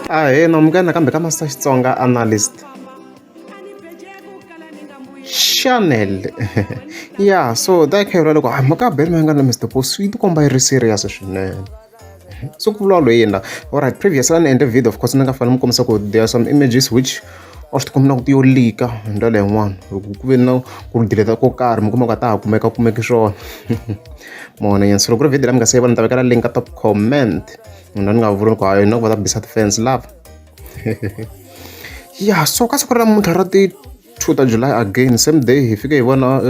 Ahee namukela nakambe ka Master Xitsonga Analyst Channel ya so ta kha yi loko mhaka ya Benny Mayengani na Mr Post yi tikomba yi ri serious swinene so ku vulavula yini la alright previous a ni endle video of course ni nga fanele mi kombisa ku there are some images which a swi tikomba na ku ti yo leak-a hi ndlela yin'wana loko ku ve na ku delete ko karhi mi kuma ku a ta ha kumeka kumeki swona mona yena so loko ku ri video leyi mi nga se yi vona ni ta vekela link ka top comment mina ni nga vuli ku hayi na ku va ta bisa ti-fans lava ya so ka siku ra namuntlha ra ti 2 ta July again same day hi fike hi vona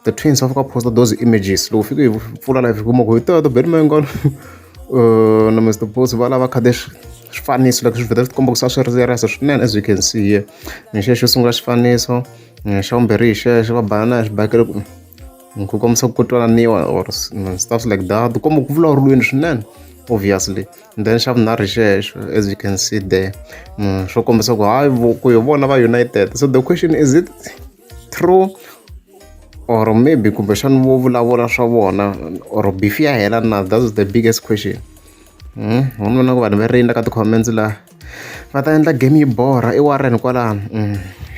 the twins va fika posta those images loko fike hi pfula live hi kuma ku hi toto Benny Mayengani na Mr Post va lava khade swifaniso like swi vheta swi tikomba ku sa swi ri serious swinene as you can see here ni xexo xo sungula xifaniso xa vumbirhi hi xexo va banana hi xibakele ku kombisa ku twananiwa or stuff like that komba ku vulavuriweni swinene obviously and then xa vunharhu xexo as you can see there swo kombisa ku hayi ku hi vona va united so the question is it true or maybe kumbexana vo vulavula swa vona or beef ya hela na that's the biggest question u vona ku vanhu va rinda ka ti-comments la va ta endla game yi borha i Warren kwalano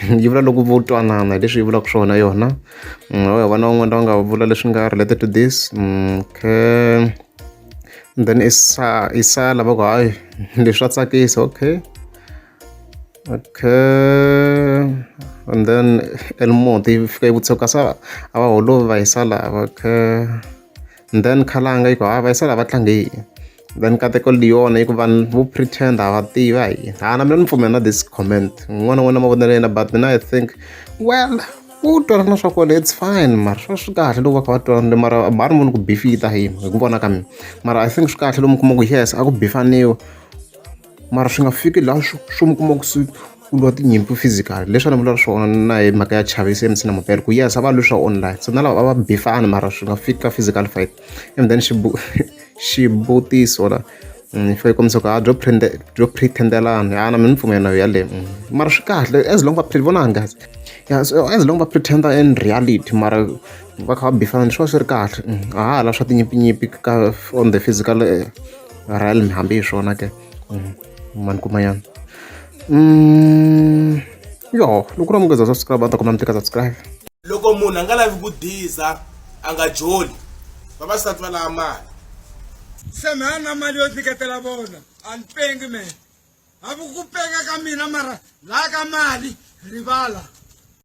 yi vula loko vo twanana hi leswi yi vulaka swona yona wa vona van'wana lava nga vula leswi nga related to this okay and then isa isala va ku hayi leswi swa tsakisa okay okay and then Elmont yi fika yi vutisa ku kasi a va holovi va yisa lava okay and then Khalanga yi ku ha va yisa lava tlange yini then Nkateko Leon yi ku vanhu vo pretend a va tivi a hi ha na mina ni pfumela na this comment un'wana na un'wana mavonelo ya yena but mina I think well ku twanana swa kona it's fine mara swa swi kahle loko va kha va twanana mara a ni voni ku beef yi ta yima hi ku vona ka mina mara I think swi kahle lomu kuma ku yes a ku bifaniwa mara swi nga fiki laha swo swo mi kuma ku se ku lwa tinyimpi physical leswi a ni vula swona na hi mhaka ya chavisa M_C na Mupele ku yes a va lwi swa online so na lava a va bifani mara swi nga fiki ka physical fight and then xivutiso la yi fika yi kombisa ku a byo byo pretendelana ya na mina ni pfumela na yaleyo mara swi kahle as long va vonani guys ya so as long va pretend in reality mara va kha va bifana swi va swi ri kahle a ha ha la swa tinyimpinyimpi ka on the physical realm hambi hi swona ke mani kuma yana yo loko ri amukeza subscribe a ta kuma mi teka subscribe Loko munhu a nga lavi ku diza a nga joli. Vavasati va lava mali. Se me a na mali yo nyiketela vona a ni pengi me hambi ku penga ka mina mara laha ka mali rivala.